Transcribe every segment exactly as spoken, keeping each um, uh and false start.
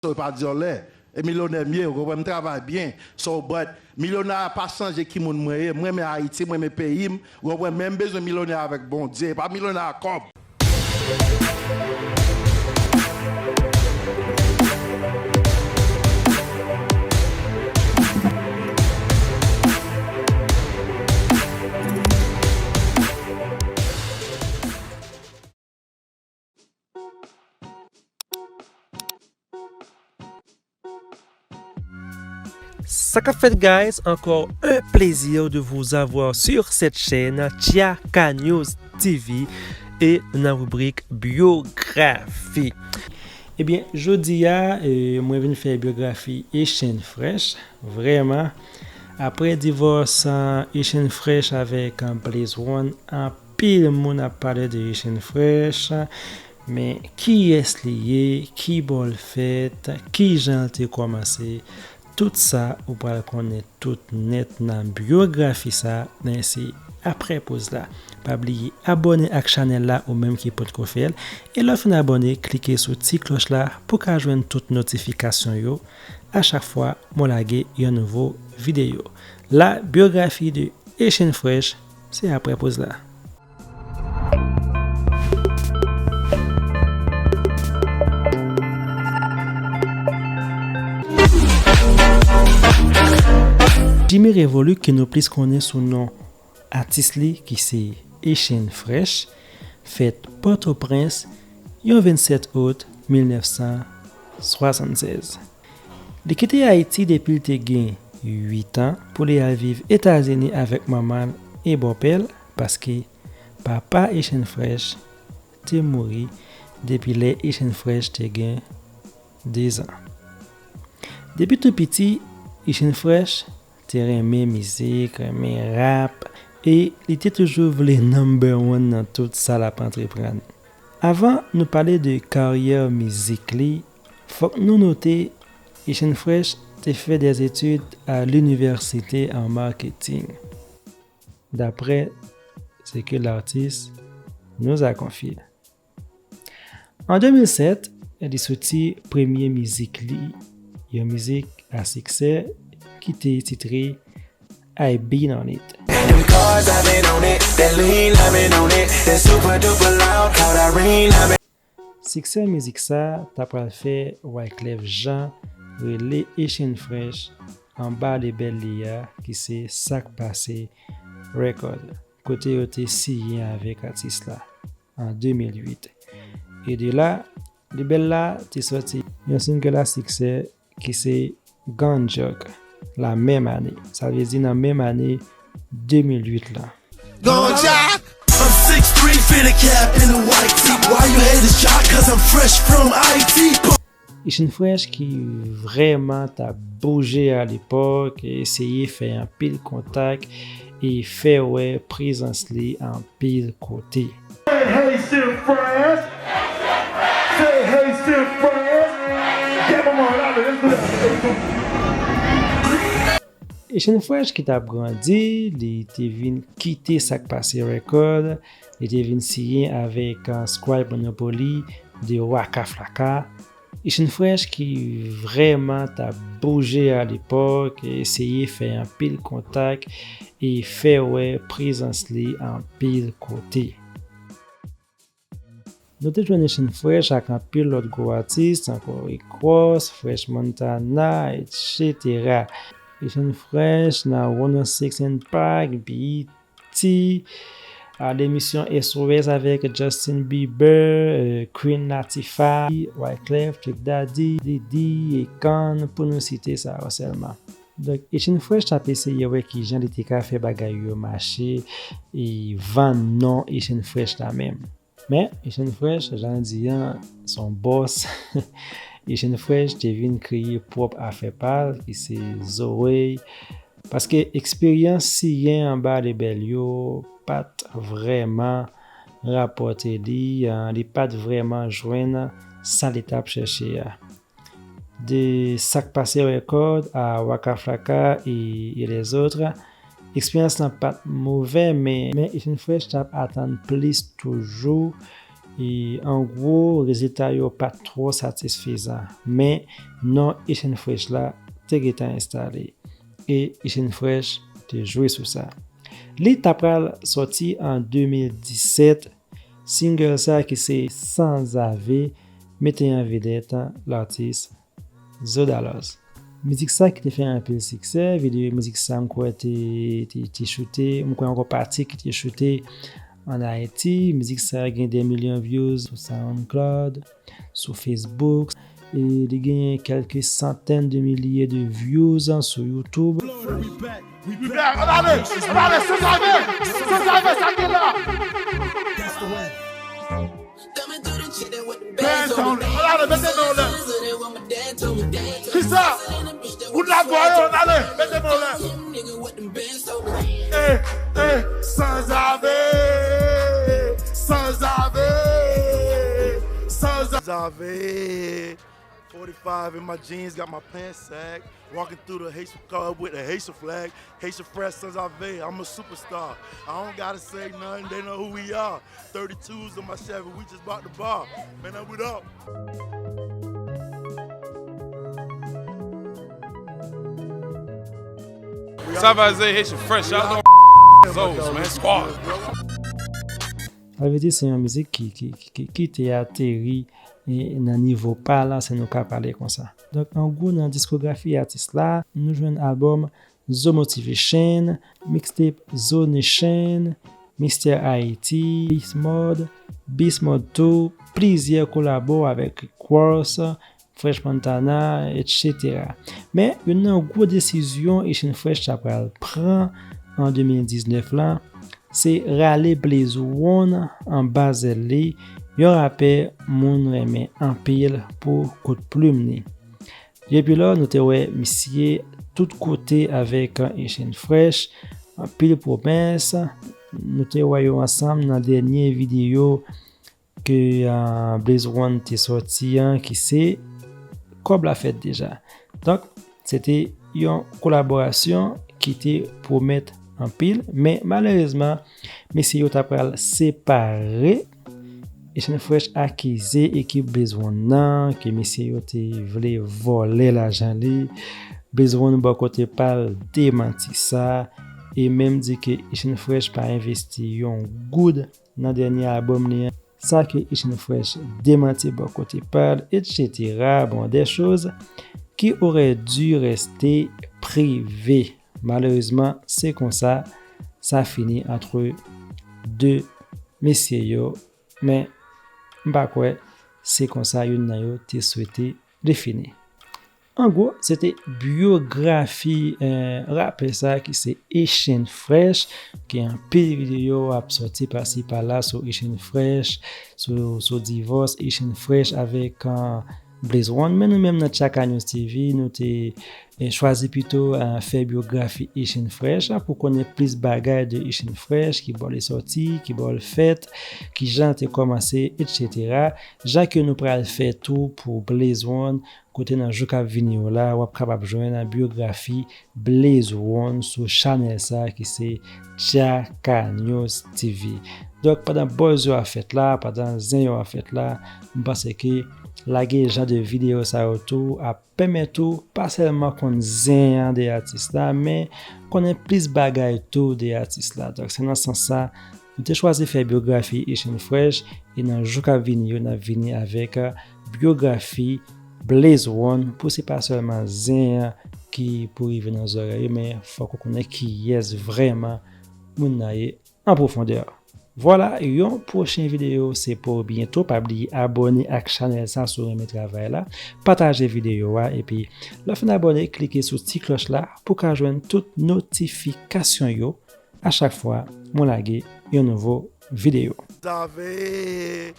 So, e pa dyòlè. E milyonè m ye, ou konprann, m travay byen. So, but, milyonè a pa chanje ki moun mwen ye. Mwen renmen Ayiti, mwen renmen peyi m. Ou konprann, men m bezwen milyonè avèk Bondye, e pa milyonè a kòb. Sa k ap fèt, guys? Encore un plaisir de vous avoir sur cette chaîne, Tchaka News T V, e nan ribrik byografi. Ebyen, jodi a, eh, mwen vin fè byografi Echann Fresh. Vrèman, apre divòs, eh, Echann Fresh avèk, eh, Blaze One, anpil moun ap pale de Echann Fresh. Men kiyès li ye, ki bò l fèt, kijan l te kòmanse, tout sa ou pral konnen tout nèt nan byografi sa, men se aprè poz la. Pa bliye abòne ak chanèl la ou menm ki potko fè l, e lè w fin abòne, klike sou ti klòch la pou w ka jwenn tout notifikasyon yo a chak fwa mwen lage yon nouvo videyo. La byografi de Echann Fresh, se aprè poz la. Jimmy Revolut, ke nou plis konnen sou non atis li ki se Echann Fresh, fèt Pòtoprens yon vennsèt out mil nèf san swasannsèz. Li kite Ayiti depi l te gen uit an pou li al viv Etazini avèk manman l e bòpè l, paske papa Echann Fresh te mouri depi lè Echann Fresh te gen dezan. Depi tou piti, Echann Fresh te renmen mizik, renmen rap, e li te toujou vle number one nan tout sa l ap antreprann. Avan nou pale de karyè mizik li, fòk nou note Echann Fresh te fè des études à l'université en marketing, d'après ce que l'artiste nous a confié. An de mil sèt, li soti premye mizik li, yon mizik a siksè ki te titre I Been On It. Them cars I've been on it, that lean I've been on it, that super duper loud, cloud Irene I've been Siksè mizik sa ta pral fè Wyclef Jean rele Echann Fresh anba lebèl li a ki se Sak Pase Record, kote yo te siyen avèk atis la an de mil uit. E de la, lebèl la te sòti yon single a siksè ki se Gunjug la menm ane. Sa vle di nan menm ane de mil uit la. Gunjug! I'm six three, finna cap in a white tee. Why you haters try? 'Cause I'm fresh from I T. Echann Fresh ki vrèman t ap bouje alepòk, eseye fè anpil kontak e fè wè prezans li anpil kote. Say Haitian Fresh! Say Haitian Fresh! Give 'em all out of this. Echann Fresh ki t ap grandi, li te vin kite Sak Pase Record, li te vin siyen avèk, uh, Scribe Monopoly de Waka Flocka. Echann Fresh ki vrèman t ap bouje alepòk, eseye fè anpil kontak e fè wè prezans li anpil kote. Nou te jwenn Echann Fresh ak anpil lòt gwo atis, tankou Rick Ross, French Montana, et cetera. Echann Fresh nan one oh six and Park, B E T, a, lemisyon S O S avèk Justin Bieber, euh, Queen Latifah, Wyclef, Trick Daddy, Diddy, Akon, pou nou site sa yo sèlman. Donk, Echann Fresh t ap eseye wè kijan li te ka fè bagay yo mache e vann non Echann Fresh la menm. Men, Echann Fresh, jan l di an, se yon bòs. Echann Fresh te vin kreye pwòp afè pa l, ki se Zoe. Paske eksperyans siyen anba lebèl yo pa t vrèman rapòte li, an, li pa t vrèman jwenn sa li t ap chèche a. De Sak Pase Record a Waka Flocka e, e lèzòt, eksperyans lan pa t movè, men, men Echann Fresh t ap atann plis toujou, E an gwo, rezilta yo pa t twò satisfezan, men non Echann Fresh la te gentan enstale, e Echann Fresh te jwe sou sa. Li ta pral sòti an de mil disèt, single sa ki se Sanzave mete an vedèt latis Zo Dallas. Mizik sa ki te fè anpil siksè, videyo mizik sa m kwè te, te, te choute, m kwè ankò pati ki te choute an Ayiti. Mizik sa gen de milyon views sou SoundCloud, sou Facebook, e li genyen kèlke santèn de milye de views sou YouTube. We back. We back. Ann ale! Ann ale! Sanzave! Sanzave, sa ki la! Bands on. Ann ale, mete men anlè. Kisa? Bout la vwa yo, ann ale, mete men anlè. Eh, eh, Sanzave. Sanzave. Sanzave. Forty-five in my jeans, got my pants sag. Walking through the Haitian club with a Haitian flag. Haitian Fresh, Sanzave, I'm a superstar. I don't gotta say nothing, they know who we are. Thirty-twos on my Chevy, we just bought the bar. Man, I'm with up. Sanzave, Haitian Fresh, y'all know Zoes, man, squad. Sa vle di se yon mizik ki, ki, ki, ki te ateri e, nan nivo pa l, si nou ka pale konsa. Donk, an gwo, nan diskografi atis la, nou jwenn albòm Zo Motivation, mixtape Zo Nation, Mister Haiti, Beast Mode, Beast Mode two, plizyè kolabo avèk Rick Ross, French Montana, etsetera. Men, youn nan gwo desizyon Echann Fresh ta pral pran an de mil diznèf la, se rale Blaze One anba zèl li, yon rapè moun renmen anpil pou kout plim li. Depi lò, nou te wè misye tout kote avèk Echann Fresh, anpil pwomès, nou te wè yo ansanm nan dènye videyo ke uh, Blaze One te sòti an, ki se Kòb la fèt deja. Donk, se te yon kolaborasyon ki te pwomèt anpil, men malerezman, mesye yo ta pral separe. Echann Fresh akize ekip Blaze One nan ke mesye yo te vle vòlè lajan li. Blaze One bò kote pa l demanti sa e menm di ke Echann Fresh pa envesti yon goud nan dènye albòm li an. Sa ke Echann Fresh demanti bò kote pa l, etsetera. Bon, des choses qui auraient dû rester privées. Malerezman, se konsa sa fini antre de mesye yo, men m pa kwè se konsa youn nan yo te swete li fini. An gwo, se te byografi eh, rapè sa ki se Echann Fresh, ki anpil videyo ap sòti pasi pala sou Echann Fresh, sou, sou divòs Echann Fresh avèk uh, Blaze One. Men nou menm nan Tchaka News T V, nou te eh, chwazi pito uh, fè byografi Echann Fresh pou konnen plis bagay de Echann Fresh, ki bò li sòti, ki bò l fèt, ki jan l te kòmanse, etsetera. Jan ke nou pral fè tou pou Blaze One, kote nan jou k ap vini yo la, w ap kapab jwenn byografi Blaze One sou chanèl sa ki se Tchaka News T V. Donk, pandan buzz yo ap fèt la, pandan zen yo ap fèt la, m panse ke lage jan de videyo sa yo tou ap pèmèt ou pa sèlman konn zen an de atis la, men konnen plis bagay tou de atis la. Donk, se nan sans sa, nou te chwazi fè byografi Echann Fresh, e nan jou k ap vini yo, n ap vini avèk byografi Blaze One, pou se pa sèlman zen an ki pou rive nan zòrèy ou, men fòk ou konnen kiyès vrèman moun nan ye an pwofondè. Vwala, yon pwochen videyo se pou byento. Pa bliye abòne ak chanèl sa si w renmen travay la. Pataje videyo a, epi lè w fin abòne, klike sou ti klòch la pou w ka jwenn tout notifikasyon yo a chak fwa mwen lage yon nouvo videyo. Zave,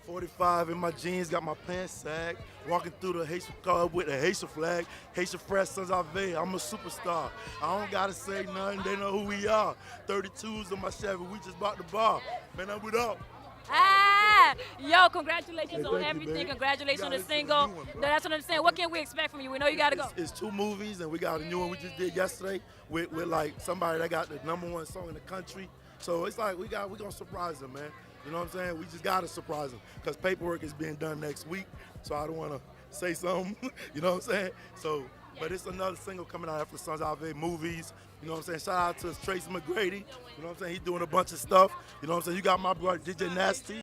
forty-five in my jeans, got my pants sag. Walking through the Haitian club with a Haitian flag. Haitian Fresh, Sanzave, I'm a superstar. I don't gotta say nothing, they know who we are. Thirty-twos on my Chevy, we just bought the bar. Man, I'm with up. Ah, yo, congratulations on everything. Congratulations on the single. No, that's what I'm saying. What can we expect from you? We know you gotta go. It's, it's two movies, and we got a new one we just did yesterday with, with like somebody that got the number one song in the country. So it's like we got we gonna surprise them, man. You know what I'm saying? We just gotta surprise him because paperwork is being done next week. So I don't want to say something. You know what I'm saying? So, but it's another single coming out after Sans Ave movies. You know what I'm saying? Shout out to Tracy McGrady. You know what I'm saying? He's doing a bunch of stuff. You know what I'm saying? You got my brother D J Nasty.